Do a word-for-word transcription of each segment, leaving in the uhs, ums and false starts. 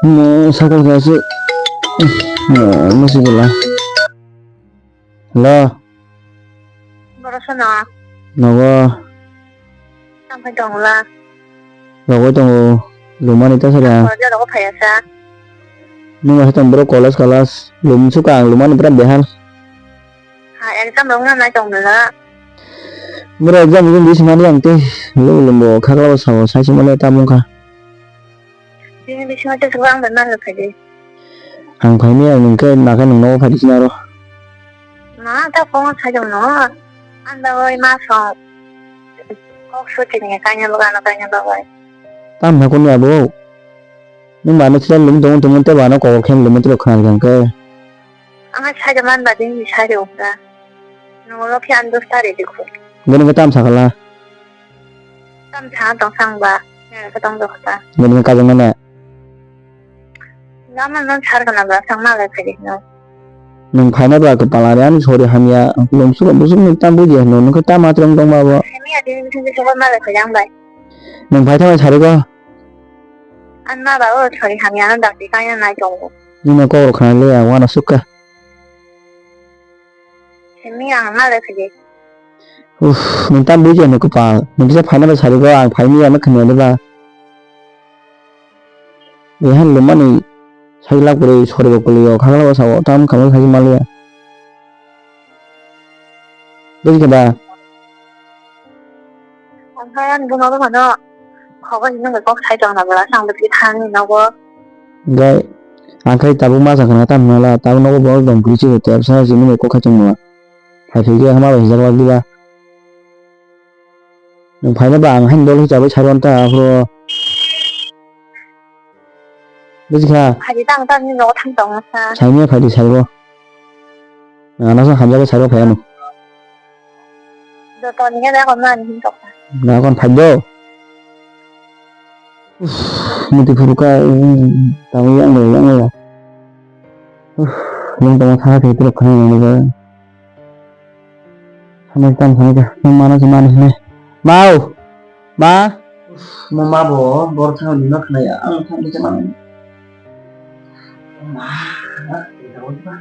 Mo sakal kaya se. Mo, mo si bela. Hello. Borok sono. Nogo. Tamo tongo la. Rogoi tongo. Lumani ta sara. Koroja rogo phaya sa. Nung asa tong bro college college. Lum suka ang lumani pura behal. Ha, exam rok nai tong nila. Bro exam ni bising mani ang te. Lu lumbo khakla bo sao sai se mani ta mungkha. Bini bisingo tei kwbang bai manwi phaidi. Ang phaimaya nwng khe nakhe nwng nogo phaidi sinaro. Ma ta phone sajwkno. Ang bagwi ma song. Kok sutini kaina bagwi ano kaina bagwi. Tam hakuni abo. Nwng mano sila lum tongo tongo tei bano kok khe lum tro khna khe. Ang saida man ba dini saida ukra. Nwng lo khe ang dos tari dikhu. Bini khe tam sakala. Tam sa tong sang ba, nang khe tong dokta. Bini kajang mane. Lama non sar kana ba sang ma lai phai no. Nung phaina ba khe pala re ani sori hamya, lung suka busuk ni tam buji hino, nung khe tam atrong tong ba bo. Hamya din thung suka ma lai phai jang bai. Nung phai thang sari ko. An ma ba o sori hamya no dakti kaya nai tong. Nino ko khana le ya wana suka. Simi ang ma le phai. Uff, nung tam buji ano kwpal. Nung kisa phaina ba sari go, ang phai miya no khanya de ba. Ehan lumani sai lak kwrwi sori bo kwlwi o, khakla ba sao, tam khamwi khai maliya. Buji khe ba? Ang khe ani buma buma no khobo hinwi kok sai tong na bwla, ang bwtwi thani nogo. Gai, ang khai tabuk ma sakha na tam hinala, tabuk nogo borok dong bwrwi se tep sa simi kok khai tong bwla. Phai phai khe hama bai hijak lak diba. Nwng phaina ba ang haino dol hisabwi sai rw ta aphuru. Buji kha? Phaidi tang tang ni nogo thang tong sa. Saimya phaidi saibo. Nang ano sa hamjagwi saibo phai ano. Joto ni khe da kon mani hin tong. Na kon phai do. Uff, muti phuru ka, uff, tamo yang lo, yang lo. Uff, nwng tamo tha khe tirok khana nang ba. Samai tam samai ka, nwng mano se mani hine. Mau! Ma! Uff, mo ma bo, bor thang ni ma khna ya, ang thang ni ma. Ma, ma, ma.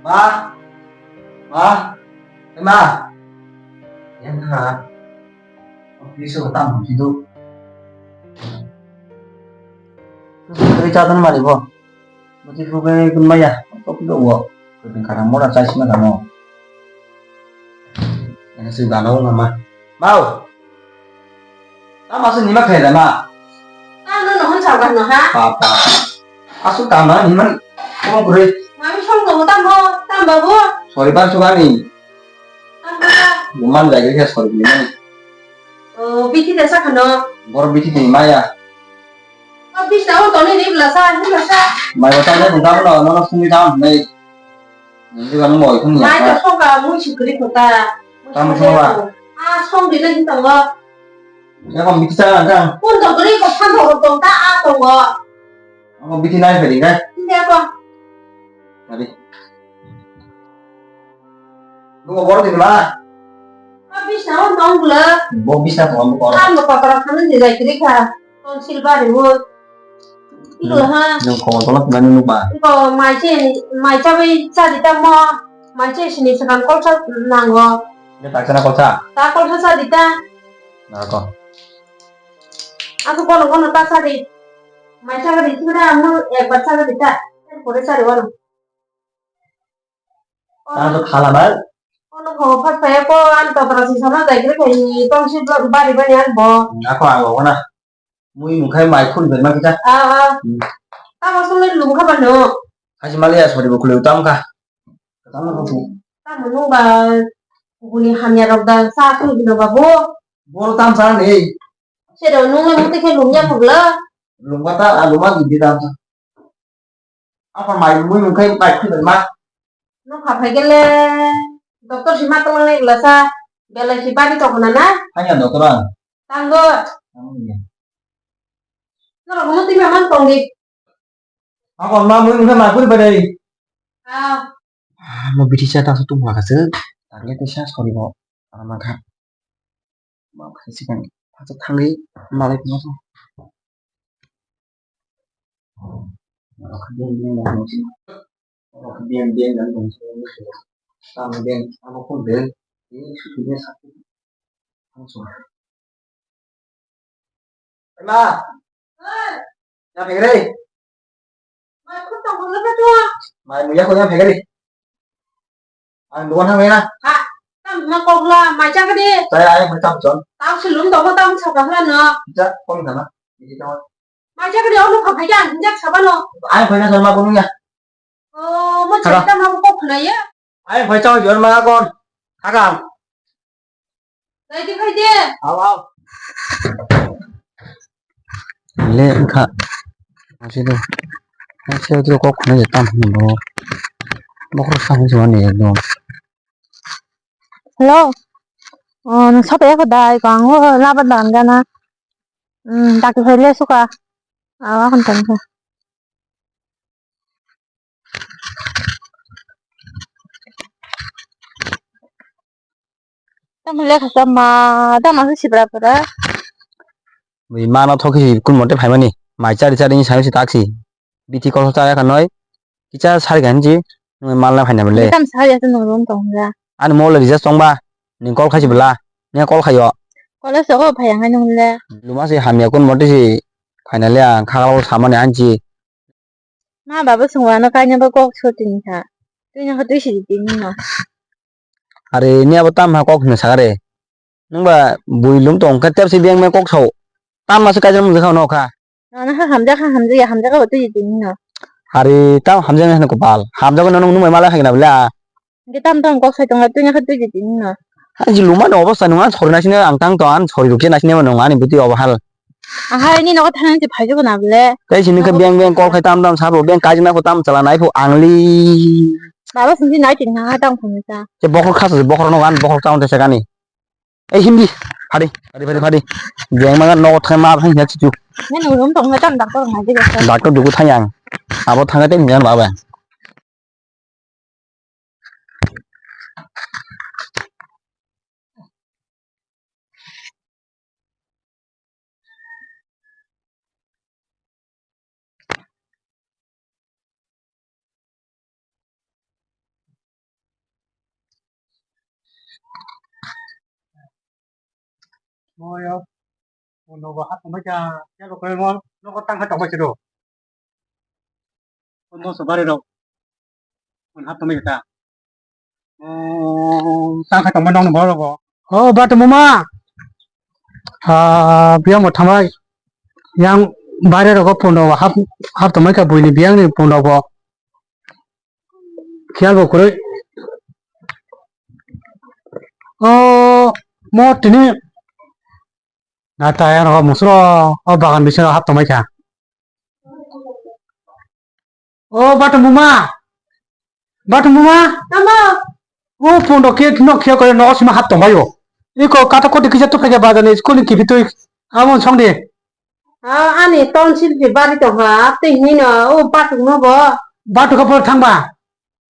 Ma! Ma! Ema! Yang ha. Office o tam hidu. Kri chatan mari bo. Mati fugai kun maya. Kok do wo. Kun kara mora chai sima kamo. Yang si gana wo mama. Mau. Tamo aswk nima khlai da ma? Tamo no hwn sao gano ha? Papa. Aswk tamo nima kong kwrwi. Mami song tongo tamo, tam babu. Sori ban sugani. Tam ba. Buman jai khe sori ni mani. O, bithi da sa khano. Bor bithi ni maya. O, bis na o toni ni bla sa, ni bla sa. Mai ba tamo tamo no, no sumi tamo nei. Nang juga nang moi khun ya. Mai to song ka mui sukri kota. Tamo song ba. A song di na hin tongo. Eko bithi cha nang kang. Kun to gri ko phan to tong ta a tongo. Eko bithi nai phai ding kai. Inde ko. Tadi. Bungo bor di ma. A bisna on tong bula. Bo bisna tong bula. Am ko pakra khana ni jai kri kha. Ton silbari wo. Iko ha. Nang ko ko lak nang nuk ba. Iko mai che mai cha bai cha di ta mo. Mai che sini sekan kolsa nango. Ni tak sana kolsa. Ta kolsa cha di ta. Na ko. Aku kono kono ta sari. Mai sari sura amo ekbar sari ta. Pore sari wano. Tang to khala bai. Kono ko phat paya ko an to tra si sama dai kre kai tong si bari bari an bo. Ako ang bo na. Mui mukhai mai khun bai ma kita. Ah ah. Tamo sung le lum kha bano. Haji mali ya sori bo khule utam kha. Tamo ko. Tamo nung ba. Kukuni hamya rok da sa khun bino babu. Boro tam sa ni. Sero nung le muti khe lumya pugla. Lungba ta, ah, lungba gidi ta. Apa mai mui mung kai bai khibir ma. Nung kha phai gele doctor si ma tong nai bla sa. Belai si bari tong na na. Hanya doctor an. Tango. Tango ya. Noro muti ma man tong di. Apa ma mui mung kai ma khibir bai dai. Ah. Ah, mo bithi cha ta su tung la ka se. Target te sa sori bo. Tara mankha. Ma khaisi kan. Phato thangwi malai phano. Beng beng dan dong sini. Beng beng dan dong sini. Tang beng, amo phone beng. Ini susu dia sakit. Langsung. Ema. Yang pegre. Mai muya ko yang pegre. Ang dukan thang na. Ha, tam ma kok la, mai cha kadi. Saya ayah mai tam chon. Tam sulum to tam sa ka la no. Ja, kong sana. Ini tam. Mai cha kadi ono ka phai ja, jak sa ba no. Ayah phai na sama kunu ya. Oh, mo cha tam ma kok na ya. Ayah phai cha jor ma kon. Hakang. Dai di phai de. Aw, aw. Le wngkha. Asino. Asino tro kok khna je tam hwnwi bo. Bokhorok sa hwnwi se mani ekdom. Hello. Oh, nwng sapa ya kho dai, ko ang o laba dan gana. Hmm, dakti phai le suka. Awa kon tang kha. Tamo lekha chama, tamo se sibra pura. Bui mano thok khe kun mote phaimani, mai chari chari ni sami se taksi. Biti kol cha ya kanoi, kicha sari kan ji, nung mal na phaina bole. Tam sari ya nung room tong ja. Ani mol le rija chongba, ning kol khai si bela, ning kol khayo. Kol so ko phai ang nung le. Luma se hamya kun mote se phaina le ang khagalo samani anji. Ma baba sung wano kaina ba kok so tini kha. Twi nang kha twi si tini no. Are ni abo tam ha kok hwnwi sakha re. Nwng ba bui lum tong khe tep si beng beng kok sao. Tam ma se kaijak nung kha no kha. Nono ha hamjak ha hamjak ya hamjak abo twi tini no. Are tam hamjak nang kopal. Hamjak no nung nung mai mala khaina bla. Hingke tam tam kok sai tongo, twi nang kha twi di tini no. Hai, je luma ni obosta nung, ang sori naising ang tang tong, ang sori rukhe naising nung, ani bwtwi obo hal. Ang hai ni nogo thangna se phai jabo na bole. Tei sini khe beng beng kol khai tam tam sabo, beng kajna pho tam chala nai pho angli. Baba sini nai tin nang tam khani ta. Je bokhor khasa, bokhor no gan, bokhor tam te sagani. Ei hindi, phadi, phadi, phadi, phadi. Beng ma nogo thang ma thang ya chichu. Ne nung rum tong tam doctor ngai de. Doctor dugu thang yang. Abo thang te ngan baba. Moyo, nogo hap tongmai kha, kebo khe mo, nogo tang kha tongmai khe do. Moso bari rok, hap tongmai kha. Oh, tang kha tongmai nong bo rogo. Oh, batu mama. Ah, biyang bo thamai. Yang bare rogo pono hap, hap tongmai kha buini biyang ni pono bo. Khiyal bo kwrwi. O mo tini na ta yang rok musro o bagan bisingo hap tongmai kha. O batu muma, batu muma. Tamo? O pondo ke no khiya kore no sima hap tongmai o. Iko kata koti kisa tu phege bazani school ni kibi tui amon song de. Ah, ani tonsil je bari tong ha, tei hino, o batuk no bo. Batuk ka por thangba.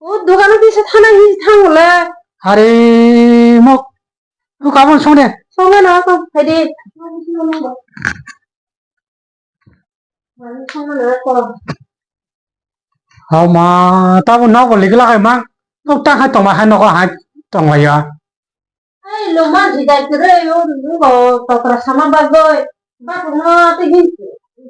O dogano bisa thana hi thang le. Are mok, o kabon song de. Song na na ko, hai de. Mani song na ko. Hao ma, tabo nogo ligla kai mang. Nok ta hai tongma hai nogo hai tongma ya. Ai, loma jidai kwrwi, o, o, kokra sama bagwi. Bakuno tei hin,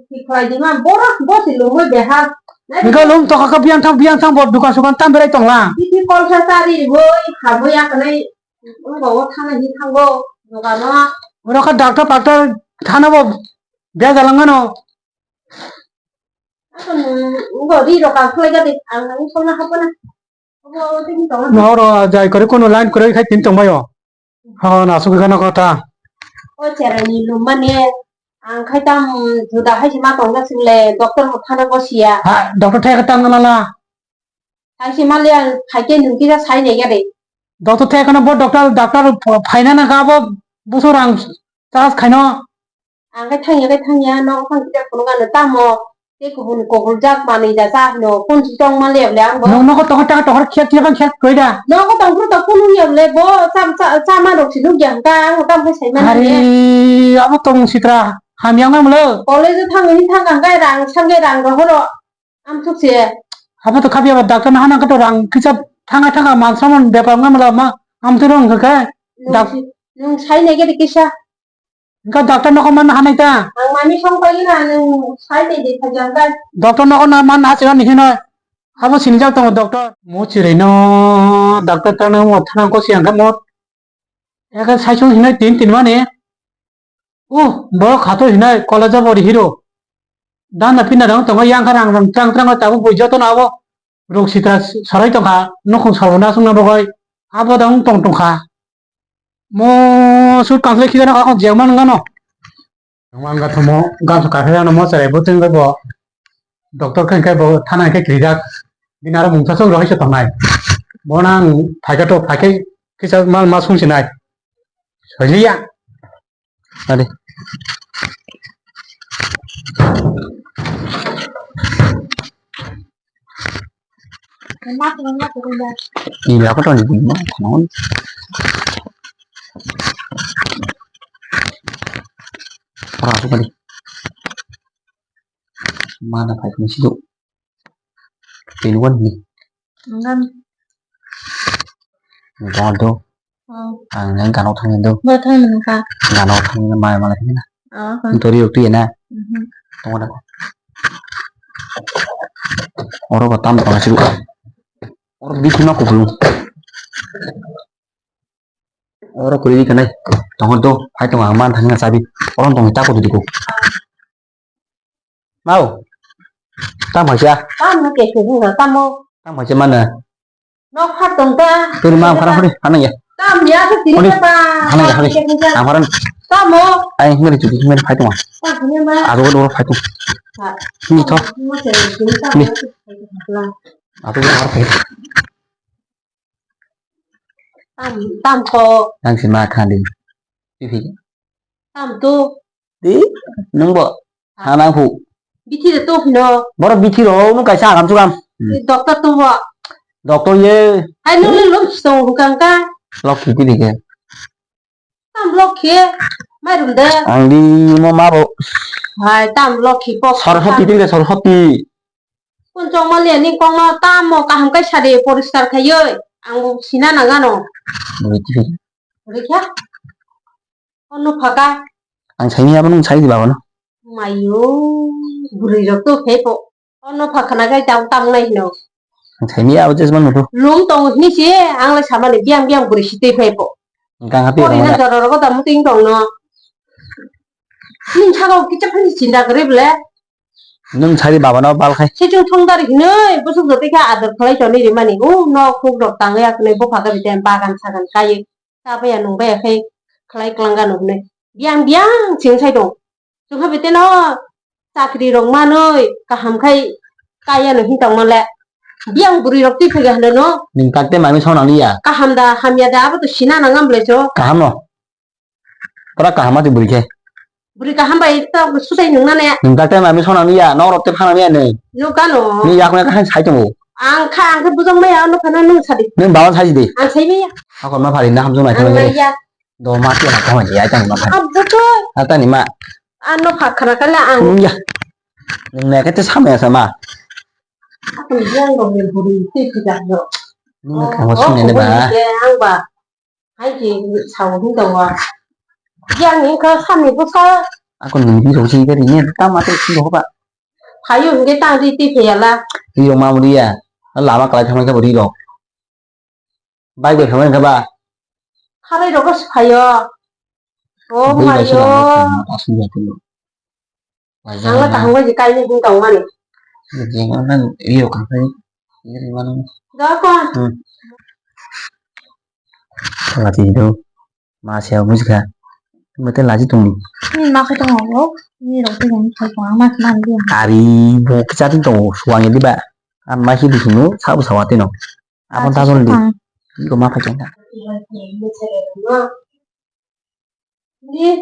tikhlai di ma, borok bo si lomwi beha. Nai. Niko lom tokha kha biyang thang, biyang thang bo dukan sukan tam berai tongla. Bithi kolsa chari boi, khabwi akanai, wngbo o thana hi thango, dogano. Oro kha doctor, doctor thana bo beja langano. Ako nung, wngbo ri rok ang khlai gade, ang nang songna hapana. Noro jai kore kono line kore khai tin tongbaio. Ho, na sugi khana kota. O cherai ni lum mani ang khai tam juda hai ma tong jak sile doctor mo thana bo siya. Ha, doctor thai ka tang na la. Thai si mali ang khai ke nung kisa sai ne gade. Doctor thai kana bo doctor, doctor phaina na ka bo busur ang tas khaino. Ang khe thangya khe thangya, nogo thang khe phunukgano tamo, Tei kubun kubuljak manwi da cha hino, phone si tong man liya bole ang bo. Nong nogo tohor taka tohor khe khe bang khe koi da. Nogo tong phuru to phone ya bole bo cha cha cha ma rok si nuk ya hwnkha ang tam phai sai man liya. Hari abo tong sitra hamya nang molo. College o thang ni thang ang kai rang sang kai rang rohoro. Am thuk se. Abo to khabi abo doctor na hana kato rang kisa thanga thanga man saman bepar nang molo ma am to rong kha. Nung dak- si- nung sai ne ge kisa. Engkha doctor no kok man hanai ta? Ang mami song pai na nung sai de de khaja engkha. Doctor no kok na man ha sira ni hinoi. Abo sinijak tongo doctor. Mo chirai no doctor ta no mo thana ko si angkha mo. Eka sai song hinoi tin tin mani. Uh, bo khato hinoi college bo ri hiro. Dan na pina dong tongo yang kha rang rang trang trang tabuk bui joto no abo. Ruk sitra sarai tongkha nukhung salbo na sung na bogoi. Abo dong tong tongkha. Mo sut kanslai khikhe no kakon jengma nung gano. Jengma wngkha thumo, gansu kaisa jano mo cherai bwtwi wngkha bo. Doctor khe hwnkhe bo thana hwnkhe kirijak. Bini aro mungsa song rohorsa tongnai. Bono ang phaikhe to phaikhe kisa mal ma sung sinai. Soiliya. Ade. Ini aku tahu nih, mau kenapa? Orang aku tadi. Mana five ni situ? Ini kan nih. Enggak. Enggak tuh. Oh. Ang nang gano thang do. Ba thang nang ka. Gano thang na mai mala thang na. Oh. Tori yok tu na. Mhm. Tong da. Oro ba tam tong siru. Oro bithi ma kubulung. Oro kuri di kanai. Tong do. Hai tong ang man thang na sabi. Oro tong ta ko di ko. Mau. Tamo siya. Tamo ke ke hura tamo. Tamo siya mana? Nok hat tong ta. Turi ma phara phari hanang ya. Tam ya ke tiri ta. Hanang ya, hanang ya. Ang phara. Tamo. Ai, meri cuti, meri phai tong. Aku ko doro phai tong. Ni to. Ni. Aku ko doro phai. Tam tam ko. Nang si ma khandi. Tam tu. Di, nung bo. Hanang hu. Bithi de to hino. Boro bithi ro, nung kaisa agam chugam. Doctor tu bo. Doctor ye. Hai nung le lok song hukang ka. Lok khiti dike. Tam lok khe. Mai rum de. Ang di mo ma bo. Hai tam lok khi pok. Sorhoti dike sorhoti. Kun chong maliya ni kong no tam mo kaham kai sari poriskar khaiye. Ang bo sina nang ano. Bithi. Rikha. Ono phaka. Ang saini abo nung sai di baba no. Mayo, bwrwi rok to phai po. Ono pha khana kai tam tam nai hino. Ang saini abo jesma nutu. Lung tong hini se, ang lai samani biang biang bwrwi si tei phai po. Ang kang happy. Pori na jora rogo da muting tong no. Ning sago kicha phani chinda kare ble. Nung sai di baba no bal khai. Se chung thong dari hinoi, busuk jote kha ador khlai toni rimani. U no khuk rok tangya kne bo pha ka biten bagan sagan kai. Cha baya nung baya khe khlai klang gano hwnwi. Biyang biyang ching sai tong. Chwngkha bete no chakri rok manwi kaham khai kaya no hin tong male. Biyang bwrwi rok twi phai ga hwno no. Ning tak te mami song nang liya. Kaham da hamya da abo to sina nang am le cho. Kaham no. Pura kaham ati bwrwi khe. Bwrwi kaham bai ta sutai nung nane. Nung ta time ami sonang ya, nok rok te phanang ya ne. Nung kano. Ni yak na kaham sai tongo. Ang kha, ang khe bujang maya, ano phano nung sadi. Nung bawan sai di. Ang sai maya. Ako ma phari na hamjung nai. Ang thangma nai ya. Do ma ti na thangma ya tang ma phari. Abdo to. Atani ma. Ano pha khana kala ang. Nung ya. Nung na kete sama ya sama. Ako yang dong yang buri ti tidak do. Nung na kama sung ne ba. Ang ba. Hai ki sao hing tongo. Yang ni ka sami busa. Ako nung di rong sing kari ni ta ma te sing ba. Phayo hingke tang ri ti pheyala. Ri rong ma ri ya. Lama kalai thamai ka ri rong. Bai bai thamai ka ba. Kharai rok phayo. Oh mayo. Asli ya tu. Ang la kaham bai kai ni hing tong mani. Jeng ang nan iyo kang kai. Iri manu. Da ko. Hmm. Lati do. Ma sia bujka. Mete laji tong. Ni ma khai tong lo. Ni rok te yang khai tong ma ma di. Kari bo kicha tin tong suang di ba. An ma hi di sunu sa bu sawa tino. Abon ta don di. Iko ma khai tong. Ni.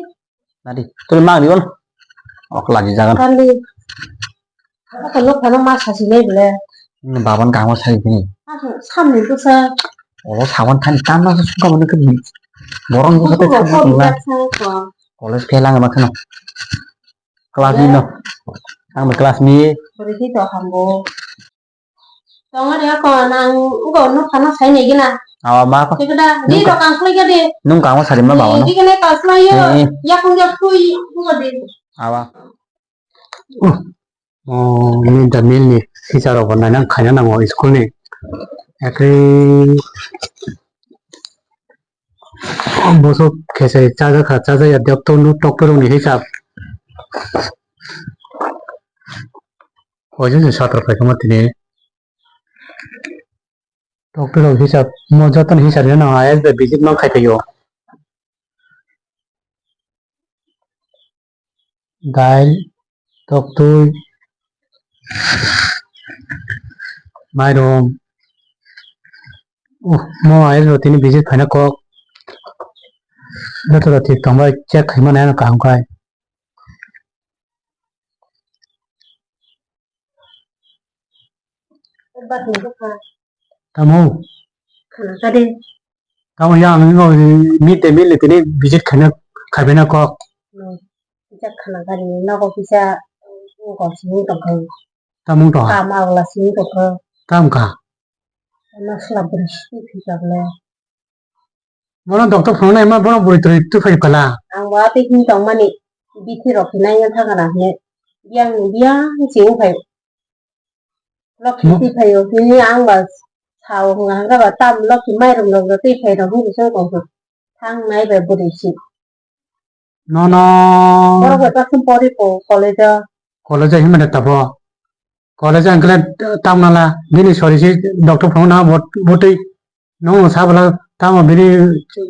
Nadi, tuli mang di on. Ok, lagi jangan. Kali. Ako no phano ma sasi nai bole. Ni baban kamo sai bini. Ako samni to sa. Olo saban thani tamna sukha mani kini. Borong ko Buku kate ko thani ko tula. Yak sa ko. College ke lang ma khano. Class ni no. Ang class ni. Bori ki to hambo. Tongani ako nang ugo no phano sai nai gina. Awa ma ko. Kekda di to kang khlai ga di. Nung kamo sari ma bawa no. Di kene kang khlai yo. Eh, eh. Yakung yakui ugo di. Awa. Oh, mid day meal ni teacher rok bo naina khaina nango school ni. Ekhe bosok khesai chajakha, chajaya doctor no doctor ni hisab. Hoijon se satro phaikha ma tini. Doctor rok hisab, mo joto ni hisab rwna nang I A S bai visit ma khai phaio. Dal, toktui, mairum. Uh, mo I A S rok tini visit phaina kok. Joto rok thik tong bai check khai mano ano kaham khai. Tamo? Khana kade. Tamo ya ang no mid day meal ni tini visit khaina khaibena kok. Kisa khana kade nogo kisa wngkok sini tongkha. Tamo to ha? Kam agla sini tongkha. Tam ka? Masla bwrwi sini thwijak le. Bono doctor phunuknai ma bono bwrwi twrwi tubui phai phala. Ang bo atwi hwn tongmani bithi rok hinai wng thangna hwnwi biyang ni biyang se wng phai. Lokhi twi phaio hwnwi ang ba sao hwnga hwnga ba tam lokhi mairum rok twi phai rok hwnwi se wng tong kha. Thang nai bai bwrwi se. Nono. Borok bai baksa pori po college o. College o himani tabo. College o hingkhe tamnala bini sori se doctor phunukna bot-, botwi. Nwng sabla tamo bini,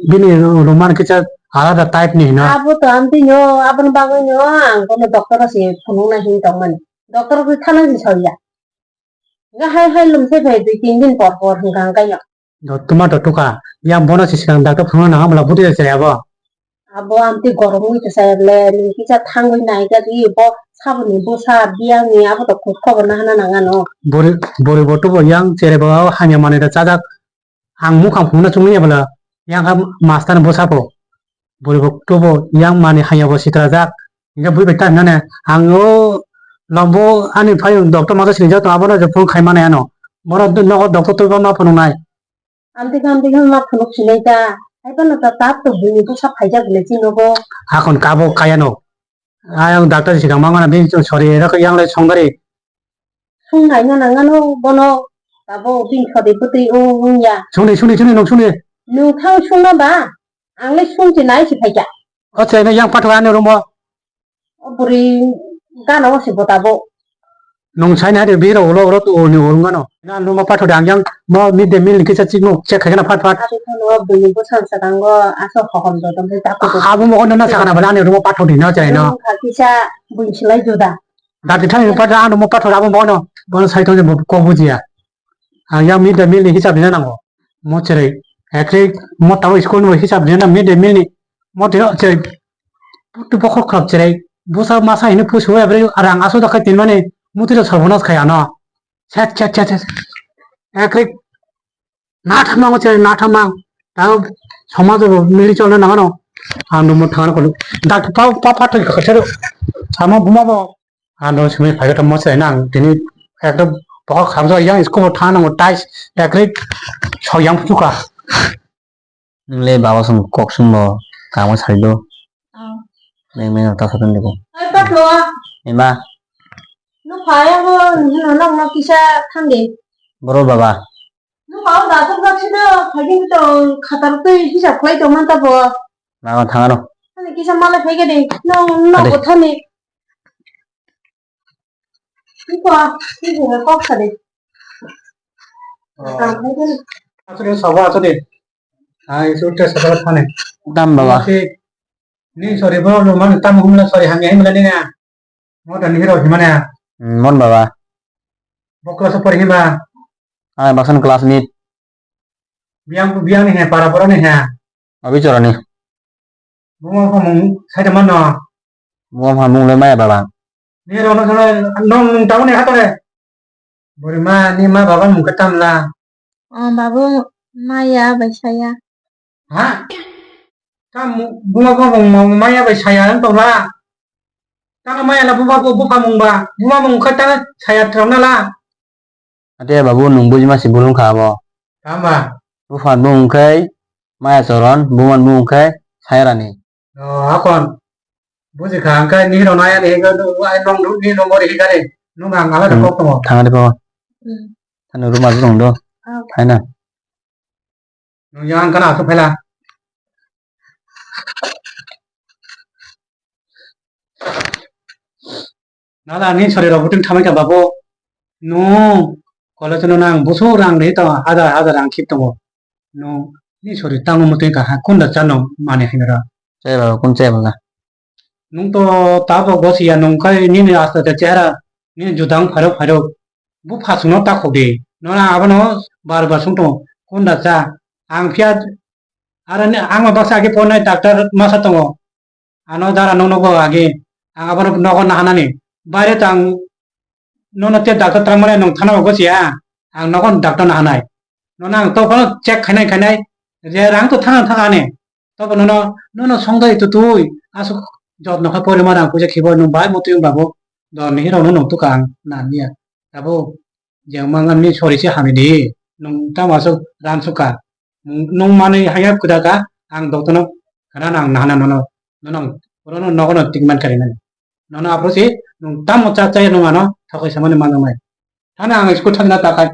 bini room ano kisa alada type ni hino. Abo to amtwi no, aboni bagwi no ang bono doctor o se phunukna hin tongmani. Doctor o thana se soriya. Nga hai hai lum se phai dui tin din por por hwnkha hwnkhe no. Do tuma to tuka. Yang bono se sikang doctor phunukna hamla botwi se abo. Abo amtwi gorom wngwi kwchaya ble, nwng kisa thangwi naikha di, bo saboni bwsa biyangni abo to khud khobor nahana nang ano. Bwrwi, bwrwi bo tubo yang cherai bo hamya manwi da chajak. Ang mukhang phunukna chumui ya bwla, yang kha master ni bwsa bo. Bwrwi bo tubo yang manwi hamya bo sitrajak. Hinkhe bui bai ta hinane, ang o lombo ani phai doctor masa sinijak tongo, abono je phone khai mani ano. Bono nogo doctor twibo ma phunuknai. Amtwi khe amtwi khe ma phunuk sinai ta. Hai phano ta tab to buini bwsa phaijak le chini nogo. Hakon kabo kaya no. Ayang doctor sikang mangana bini chwng sori era khe yang le songdari. Sung nai no nang ano bono tabo bini sori bwtwi wng wng ya. Sungni sungni sungni nwng sungni. Nwng thang sungna ba ang le sung se nai se phaikha. O chwraino yang pathor ani room o. O bwrwi gana o se bo tabuk. Nwng sai nai de bihira ulo oro to oni oro gano. Na room o pathor de ang yang mo mid day meal ni kisa chikno check khaikhe na phat phat. Abo phano bwrwi bwsang sakango aswk hokom joto wngkhe takhuk. Abo mo ono na sakana bale ani room o pathor de na chwraino. Nwng kha kisa bwrwi slai juda. Dati thani pathor ano mo pathor abo mo ono. Bono sai thong je mo kok bujiya. Ang yang mid day meal ni hisab rina nango. Mo cherai, ekre mo tabo school ni hisab rina mid day meal ni. Mo tino cherai, putu bokhok khlap cherai. Busa masa hini pusu ya bre arang aso dakai tin mani. Mo tino sarbonas khai ano. Chat, chat, chat, chat. Ekre na thamang cherai, na thamang. Tabo somaj ro mili cholna nangano. Ang no mo thangano kono. Dak pa, pa, pa, thang khakhero. Sama buma bo. Ano simi phai khe tongmo se nang tini ekdom bohok khamjak yang school o thang nango tai ekrik sok yang phuka. Nwng le baba song kok songbo kamo saido. Oh. Meng meng ta satung debo. Ai patlo. Ema. No phai abo hino nok nok kisa thang de. Boro baba. No phai da tok dak sino phai de to khatar twi hisab khlai tong man ta bo. Nago thangano. Ani kisa male phai ge de. No no. Ade. Bo thani. Iko, iko kok sade. Oh. Aswk sabo aswk de. Ai, sute sabo thane. Dam baba. Oke. Ni sorry bo, no man tam humla sorry hamya himla ni na. Mo dan hero himana. Hmm, mon baba. Bo class por himba. Ai, basan class ni. Biang, biang ni he, para poro ni he. Abi chorani. Buma phamung saida mano. Buma phamung le maya baba. Ni rok no, no, no, nung tabuk ni hatore. Bwrwi ma, ni ma baba mung khe tamla. O babu, maya bai saya. Ha? Ta mu-, buma bo mung, mung maya bai saya wng tongla. Tano maya la buma bo bupha mung ba, buma mung khe tano saya twrwng na la. Ate babu, nung buji ma si bul wngkha abo. Tama? Buphan bumung khe maya choron, buman bumung khe saya rani. O, akon. Buji kha, hwnkhe nini rok no ayani hwnkhe nung, ai nung, nung, nini number hwnkhe nung ang alada kok tongo. Thang de babu. Hmm. Thani room ma rung do. Oh. Phaina. Nung yang kana asuk phaila. Nala ni sori rok butun thamai ka babu. Nung college no nang busuk rang ri to hajar hajar rang khip tongo. Nung ni sori tango mutui ka ha kunda chano mani hingra. Che babu, kun che babu. Nung to tabo gosi ya nung kai nini asta te chehra nini judang pharo pharo. Bu phasung no takhok de. No na abono bar bar sung tongo. Kunda cha ang phiya ara ni ang ma baksa age phone nai doctor masa tongo. Ano dara nung nogo age. Ang abono nogo nahanani. Baire to ang nono te doctor tangmani nung thana ogo siya. Ang nogo doctor nahanai. Nono ang to kono check khainai khainai. Je rang to thana thana ani. To nono, nono songdai to tui. Asuk jotno kha pori ma rang puja khibo nung bai mutui babu. Dor ni hiro no nung tukang na niya. Abo jeng mangan ni sori se hamidi. Nung tamo asuk ran suka. Nung manwi haya kwda ka, ang doctor no khana ang nahana nono, nono ang orono nogono treatment kari mani. Nono aphuru si nung tamo cha cha nung ano thakai samani manjaknai. Thana ang school thangna takai.